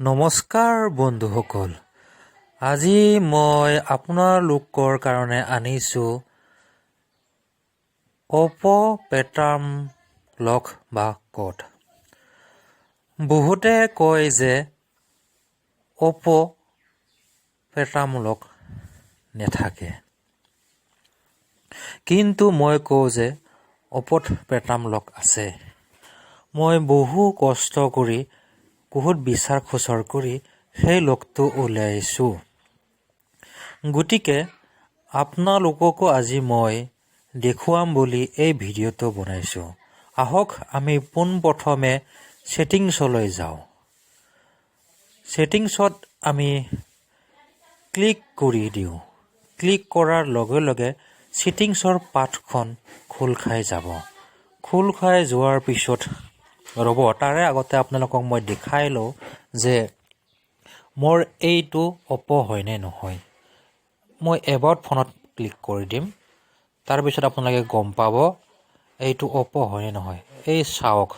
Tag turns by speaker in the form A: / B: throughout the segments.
A: নমস্কাৰ বন্ধুসকল, আজি মই আপোনালোকৰ কাৰণে আনিছোঁ অপ' পেটাৰ্ণ লক বা ক'ড। বহুতে কয় যে অপ' পেটাৰ্ণ লক নাথাকে, কিন্তু মই কওঁ যে অপ'ত পেটাৰ্ণ লক আছে। মই বহু কষ্ট কৰি, বহুত বিচাৰ খোচাৰ কৰি সেই লকটো উলিয়াইছোঁ। গতিকে আপোনালোককো আজি মই দেখুৱাম বুলি এই ভিডিঅ'টো বনাইছোঁ। আহক, আমি পোনপ্ৰথমে ছেটিংছলৈ যাওঁ। ছেটিংছত আমি ক্লিক কৰি দিওঁ। ক্লিক কৰাৰ লগে লগে ছেটিংছৰ পাঠখন খোল খাই যাব। খোল খাই যোৱাৰ পিছত, ৰ'ব, তাৰে আগতে আপোনালোকক মই দেখাই লওঁ যে মোৰ এইটো অপ' হয়নে নহয়। মই এবাউট ফোনত ক্লিক কৰি দিম। তাৰপিছত আপোনালোকে গম পাব এইটো অপ' হয়নে নহয়। এই চাওক,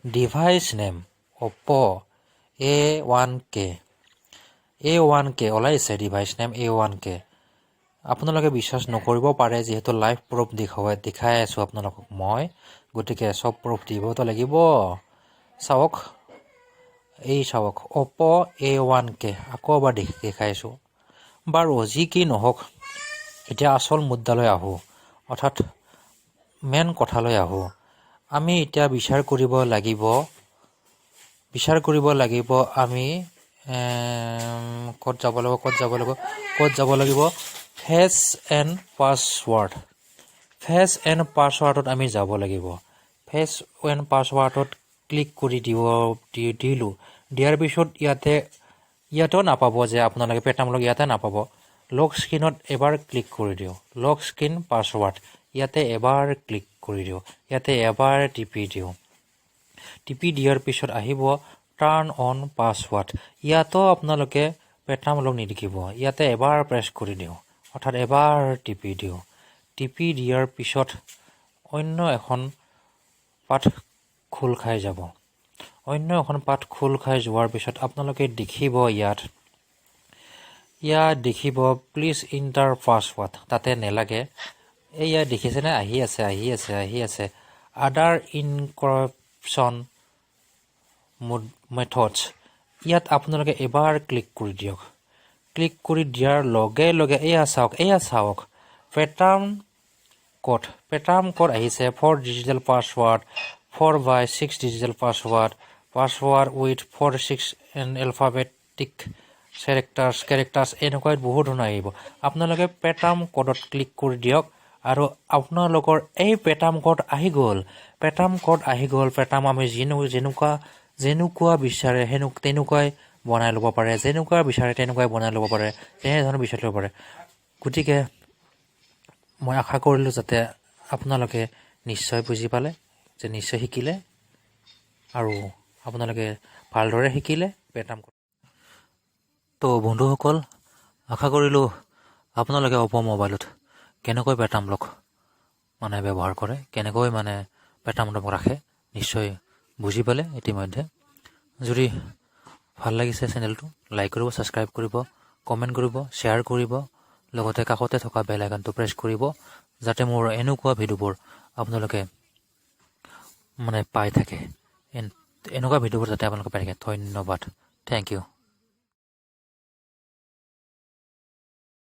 A: ডিভাইচ নেম অপ' A1K, A1K ওলাইছে, ডিভাইচ নেম A1K। আপোনালোকে বিশ্বাস নকৰিব পাৰে, যিহেতু লাইভ প্ৰুফ দেখাই আছোঁ আপোনালোকক মই, গতিকে চব প্ৰুফ দিবতো লাগিব। চাওক, এই চাওক, অপ' A1K, আকৌ এবাৰ দেখাইছোঁ। বাৰু, যি কি নহওক, এতিয়া আচল মুদ্দালৈ আহোঁ, অৰ্থাৎ মেইন কথালৈ আহোঁ। আমি এতিয়া বিচাৰ কৰিব লাগিব আমি ক'ত যাব লাগিব, ক'ত যাব লাগিব, ক'ত যাব লাগিব? Face and password. Face and পাছৱাৰ্ডত আমি যাব লাগিব। ফেচ এণ্ড পাছৱাৰ্ডত ক্লিক কৰি দিলোঁ। দিয়াৰ পিছত ইয়াতেও নাপাব যে আপোনালোকে পেটাৰ্ণ লক ইয়াতে নাপাব। লক স্ক্ৰীণত এবাৰ ক্লিক কৰি দিওঁ। লক স্ক্ৰীণ পাছৱাৰ্ড, ইয়াতে এবাৰ ক্লিক কৰি দিওঁ। ইয়াতে এবাৰ টিপি দিওঁ। টিপি দিয়াৰ পিছত আহিব টাৰ্ণ অন পাছৱাৰ্ড। ইয়াতো আপোনালোকে পেটাৰ্ণ লক নিদেখিব। ইয়াতে এবাৰ প্ৰেছ কৰি দিওঁ, অৰ্থাৎ এবাৰ টিপি দিওঁ। টিপি দিয়াৰ পিছত অন্য এখন পাঠ খোল খাই যাব। অন্য এখন পাঠ খোল খাই যোৱাৰ পিছত আপোনালোকে দেখিব ইয়াত দেখিব "প্লিজ ইণ্টাৰ পাছৱাৰ্ড"। তাতে নেলাগে। এই ইয়াত দেখিছেনে? আহি আছে, আহি আছে, আহি আছে। আদাৰ এনক্ৰিপশ্যন মেথডছ, ইয়াত আপোনালোকে এবাৰ ক্লিক কৰি দিয়ক। ক্লিক কৰি দিয়াৰ লগে লগে এয়া চাওক, এয়া চাওক, পেটাৰ্ণ ক'ড, পেটাৰ্ণ ক'ড আহিছে। Four digital password, 4 by 6 digital password, password with 4, 6 and alphabetic characters, এনেকুৱা বহুত ধৰণৰ আহিব। আপোনালোকে পেটাৰ্ণ ক'ডত ক্লিক কৰি দিয়ক আৰু আপোনালোকৰ এই পেটাৰ্ণ ক'ড আহি গ'ল। পেটাৰ্ণ ক'ড আহি গ'ল। পেটাৰ্ণ আমি যেনেকুৱা যেনেকুৱা বিচাৰে তেনেকুৱাই বনাই ল'ব পাৰে। যেনেকুৱা বিচাৰে তেনেকুৱাই বনাই ল'ব পাৰে, তেনেধৰণে বিচাৰি ল'ব পাৰে। গতিকে মই আশা কৰিলোঁ যাতে আপোনালোকে নিশ্চয় বুজি পালে, যে নিশ্চয় শিকিলে আৰু আপোনালোকে ভালদৰে শিকিলে পেটাৰ্ণ। তো বন্ধুসকল, আশা কৰিলোঁ আপোনালোকে অপ' মোবাইলত কেনেকৈ পেটাৰ্ণ লক মানে ব্যৱহাৰ কৰে, কেনেকৈ মানে পেটাৰ্ণ লক ৰাখে, নিশ্চয় বুজি পালে ইতিমধ্যে। যদি ভাল লাগিছে চেনেলটো, লাইক কৰিব, ছাবস্ক্ৰাইব কৰিব, কমেণ্ট কৰিব, শ্বেয়াৰ কৰিব, লগতে কাষতে থকা বেল আইকনটো প্ৰেছ কৰিব, যাতে মোৰ এনেকুৱা ভিডিঅ'বোৰ আপোনালোকে মানে পাই থাকে, এনেকুৱা ভিডিঅ'বোৰ যাতে আপোনালোকে পাই থাকে। ধন্যবাদ, thank U.